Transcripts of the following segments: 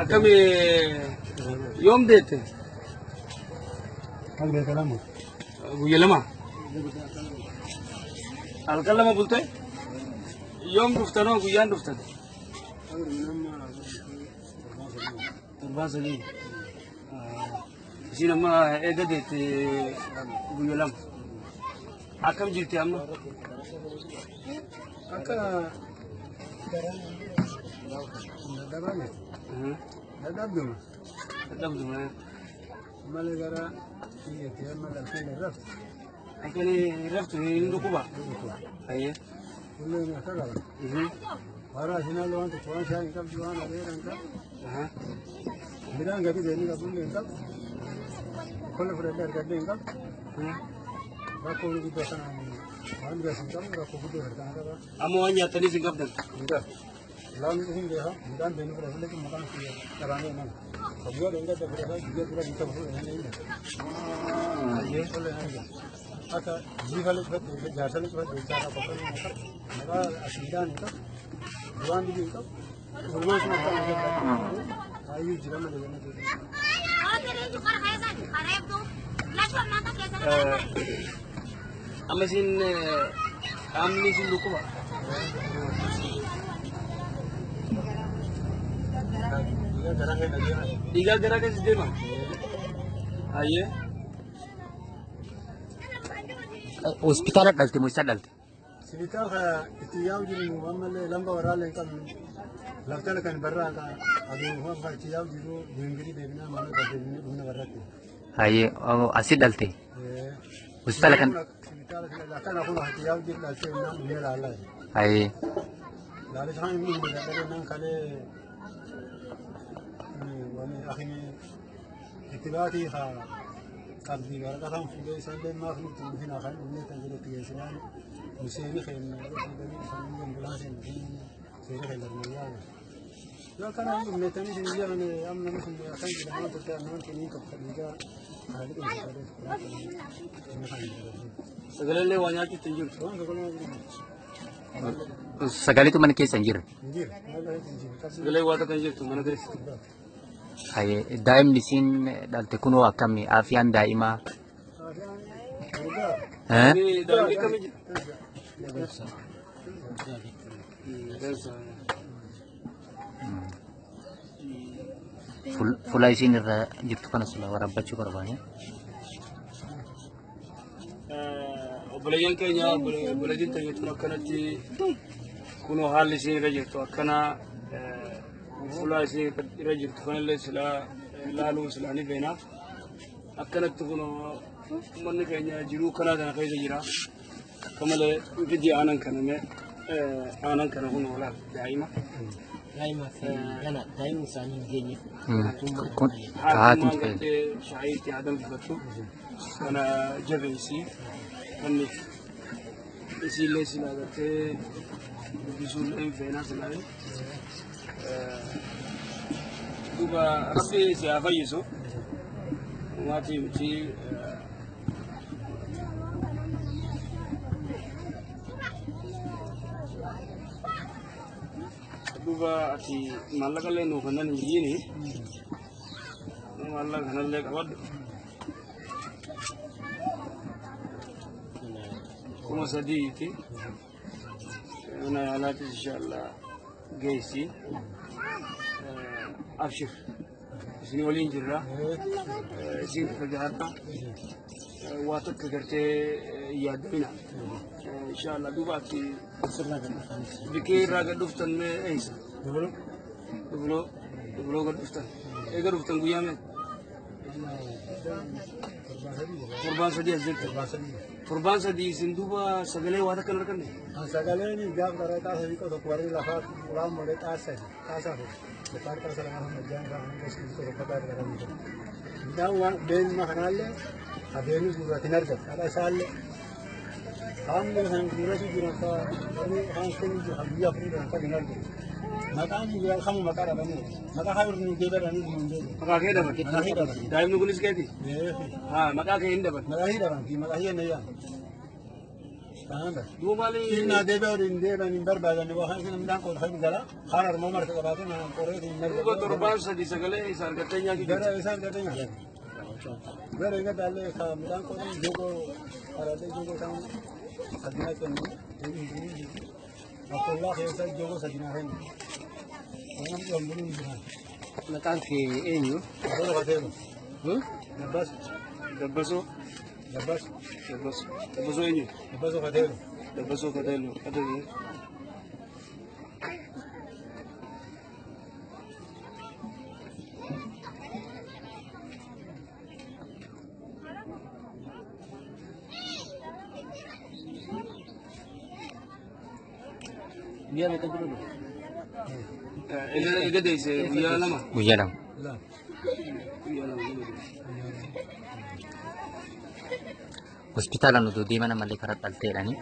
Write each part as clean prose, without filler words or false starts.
Akkami yoom deette? Guyya lama. Halkan lama bulte? Yoom dhuftanoo guyyaan dhuftan? Torbaan sadii. Isiin amma eega deette guyya lama. Akkam jirti amma? Akka dadhabame dadhabduma Dadhabduma. Malee gara biyyatti amma dhaltee hin raftu. Akka inni hin raftu hin dhukkuba. Ayyee. Kunneen akka qaba. Warra asinaallee waan tokko waan shaayii hin qabdu waan areera hin qabdu. Midhaan gadi deemee qabullee hin qabdu. Kola fudhadhee argadhee hin qabdu. Rakkoo guddoo kanaan waan biras hin qabu rakkoo guddoo kana qaba. Amma waan nyaattaniis hin qabdan. Hin qabu. Laamni hin beeka midhaan deemee fudhatullee maqaan kiyya qabaamee nama. Guyyaa dheengadda fudhataa guyyaa dura bitta fudhatee hin qabu. Akka jiifalee cufadhe jaarsalee cufadhe jechaa qaba maqaa asiidhaan hin qabu. Waan dhibii hin qabu. Gurmaan sun akka baay'ee jira malee jennee. Amma isin qaamni isin dhukkuba. Dhiigaa garaa keessa deema. Ayyee. Hospitaala dhalte moo isa dhalte? Sibitaal itti yaa'u jiru ammallee lamba waraallee hin qabnu. Laftala kan barraa ka aduu kan itti yaa'u jiru dingirii deebinaa mana deebinee dhumna barratti. Hayyee asii dhalte. Hospitaala kan. Sibitaala akkana kun itti yaa'u jiru dhaltee naan dhumne laallaa. Hayyee. Laalis kan inni dhumne dadhabee naan kalee wani akini itti baatii haa qabdii waraqataan fuudhee isaallee maaf nuti dhufin kan dhumne kan jedhutti geessinaan nu seerii keenya fuudhanii dhufanii ambulaansiin dhufanii seerii keenya armayyaa. Yoo akkana hin dhumnettanii isin biyya kana amma namni sun akkan jedhamaa turte nama kiniin tokko dhiigaa haali dhumsifatee Sagalee waa nyaachuutti hin jirtu. waan tokko nama jiru Sagaleetu mana keessa hin jirre. hin jiru maal hin jiru Sagalee waa takka hin jirtu mana keessa. Hayyee daa'imni isiin dhalte kunoo akkami afiyaan daa'imaa. Eh? Daa'imni akkamii jira? Fuula isiin irra jirtu kana sula waraabbachuu barbaanne. Obboleeyyan keenya obboleeyyiin keenya tun akkanatti kunoo haalli isiin irra jirtu akkana fuula isiin irra jirtu kanallee silaa laaluu silaa ni beena. Akkanatti kunoo uummanni keenya jiruu kanaa kana keessa jira. Akka malee fidi aanan kana mee aanan kana kunoo laal daa'ima. Daa'ima fi gana daa'imni isaanii hin geenye. Kun Haati haatiin fayyadu. gartee shaayii itti haa danfifattu kana jabeessi wanni isiillee silaa gartee dubbisuullee hin feenaa silaa duuba rabbi si haa fayyisu maatii miti. Duuba ati maallaqa illee nuu kennan hin jiini maallaqa kanallee qabadhu 3000ti mana yaalaatis inshallah geessi. Abshir, isin waliin jirra, isin fagaadha, waa takka gartee yaaddamina inshallah. Duuba ati bikkee irraa gad dhuftan mee eeysa? Dubloo, dubloo gad dhuftan. Eega dhuftan guyyaa mee? Torbaan sadii as jirtan. Torbaan sadii isin duuba sagalee waa takka hin arganne? Sagaleen gaaf gara xaasa xiqqoo tokko warri lafaa waan malee xaasa xaasa fuudhu. Yookaan xaasa lama majjaan irraa hanga xiqqoo tokko xaasa gara jiru. Midhaan waan beelma kanaallee habeenuu guurratti hin argatu. Haadha isaallee qaamni kan guurratu jiran ka warri kaan kennu jiru kan biyya afurii jiran kan hin argatu. Maqaan kamu maqaa dhabanii maqaa kan nu geedaranii nu hin beeku. Maqaa kee dhaban? Maqaa kee dhaban. Daa'imni kunis keeti? Haa, maqaa kee hin dhaban. Maqaa hii dhaban fi maqaa hii ennayyaa. Tanaan. Duuba maali? Inni adeemee waliin deeman hin barbaadan waan isin midhaan qoodfanii gala. Kaan armoo marga qabaatee manaan qoree hin marga. Duuba torbaan sadi sagalee isa argattee nyaachuu Gara jirti. isaan garee nyaatan. Gara inni daallee ka midhaan qoodhan joogoo haradee joogoo isaan sadinaa kennu. Akkollaa keessa joogoo sadinaa kennu. Waan dhiyoon buluun jiran. Maqaan kee eenyu? Abbaa Kateelu. Dabbas. Dabbasoo. Dabbas. Dabbasoo. Dabbasoo eenyu? Dabbasoo Kateelu. Dabbasoo Kateelu. Kateelu. Guyyaa meeqa dura dhufe? Eega deesse guyyaa lama. Guyyaa lama. Lama. Guyyaa lama guyyaa deesse. Hospitaalaan odoo deeman ammallee karaa dhalteedhani.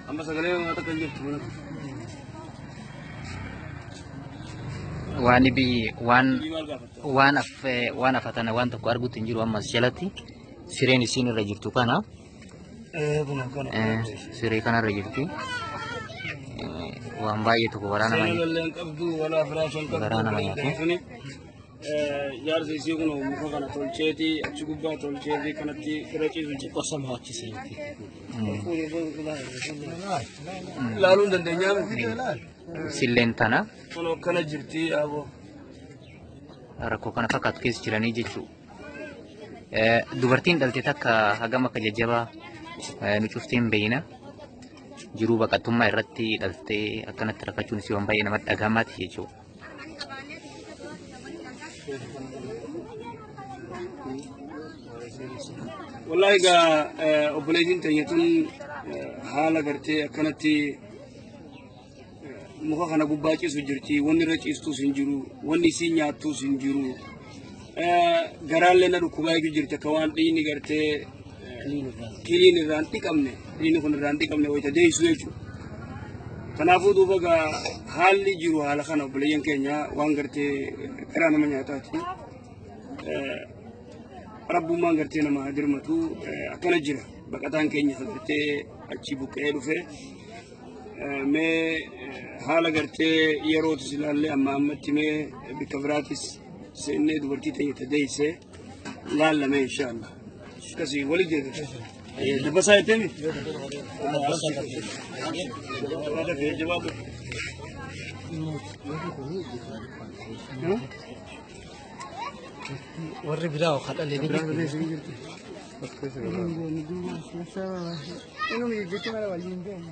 Amma sagalee waan takka hin jirtu mana. Waan ibi waan Bii maal gaafatta? waan af waan afatana waan tokko arguutti hin jiru ammas jalatti sireen isiin irra jirtu kana Kun akkana. Siree kanarra jirti. Waan baay'ee tokko waraana Seenaa malee. lallee hin qabdu, walaa firaasha hin qabdu. Garaa nama nyaatu. Suni jaarsi isii kun muka kana tolcheeti achi gubbaa tolcheeti kanatti irra ciisu jira. Qosa maachise. Ilaaluu hin dandeenyaa. Silleen tana Kun akkana jirti aboo. rakkoo kana fakkaatu keessa jiranii jechuudha. Dubartiin dhalte takka hagam akka jajjabaa nu cuftee hin beekna. Jiruu baqattummaa irratti dhaltee akkanatti rakkachuun isii waan baay'ee namatti dhagahamaati jechuudha. Wallahi egaa obboleettiin teenya tun haala gartee akkanatti muka kana gubbaa ciisu jirti. Wanni irra ciistus hin jiru. Wanni isiin nyaattus hin jiru. Garaallee na dhukkubaa eegu jirti akka waan dhiigni gartee kiliin irraa hin dhiqamne dhiigni kun irraa hin dhiqamne wayita deessu jechuudha. Kanaafuu duuba egaa haalli jiru haala kana obboleeyyan keenya waan gartee garaa nama nyaataati. Rabbummaan gartee nama dirmatu akkana jira baqataan keenya gartee achi buqqee dhufe mee haala gartee yerootis ilaallee amma ammatti mee bikka biraatis seennee dubartii teenya tadeessee laallame inshaallah. Akkasii wali deebi'a. Dabbasaa jetteemi? Jabaadhu. Warri biraa kadhalee ni jirti. Inni jechuun mala waliin deemu.